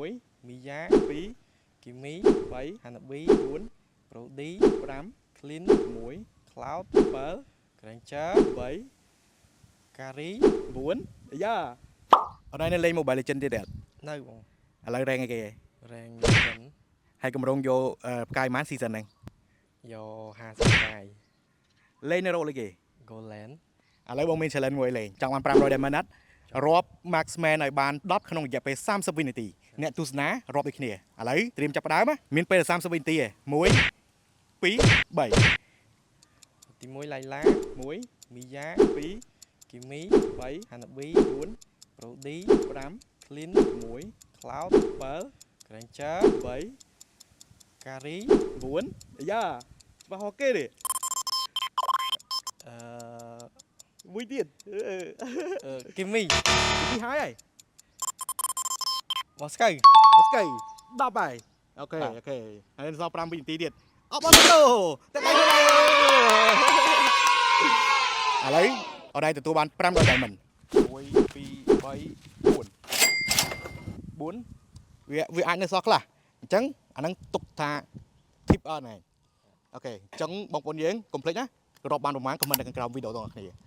1 មីយ៉ា 2 គីមី 3 ហាណាប៊ី 4 ប្រូឌី 5 ក្លីន 6 Cloud 7 Granger 8 ការី 9អាយ៉ាអត់ដែរនៅលេង Mobile Legends ទៀតទេ នៅបង ឥឡូវ rank អីគេ rank ចិន ហើយកម្រងយកអឺផ្កាយប៉ុន្មាន season ហ្នឹង យក50ផ្កាយ លេងនៅrole អីគេ Gold lane ឥឡូវបងមាន challenge មួយលេងចង់បាន500 diamond ណាត់រាប់ marksman ឲ្យបាន10ក្នុងរយៈពេល30វិនាទីអ្នកទស្សនារាប់ដូចគ្នាឥឡូវត្រៀមចាប់ផ្ដើមណាមានពេល30វិនាទីឯង1 2 3 ទី1ឡៃឡា 1 មីយ៉ា 2 គីមី 3 ហាណាប៊ី 4 ប្រូឌី 5 ក្លីន 6 Cloud 7 Granger 8 ការី 9អាយ៉ាច្បាស់ហោគេទេ អឺ មួយទៀត អឺគីមី ពីហើយហើយ បោះស្កៅ OK 10ហើយ OK OK ហើយសល់5វិនាទីទៀតអបអរទៅតែដៃខ្លួនឥឡូវអរដែរទទួលបាន500 diamond 1 2 3 4 4វាវាអាចនៅសល់ខ្លះអញ្ចឹងអាហ្នឹងទុកថា tip អត់ណែOK អញ្ចឹងបងប្អូនយើងកុំភ្លេចណារាប់បានប្រហែល comment នៅខាងក្រោមវីដេអូទាំងអស់គ្នា។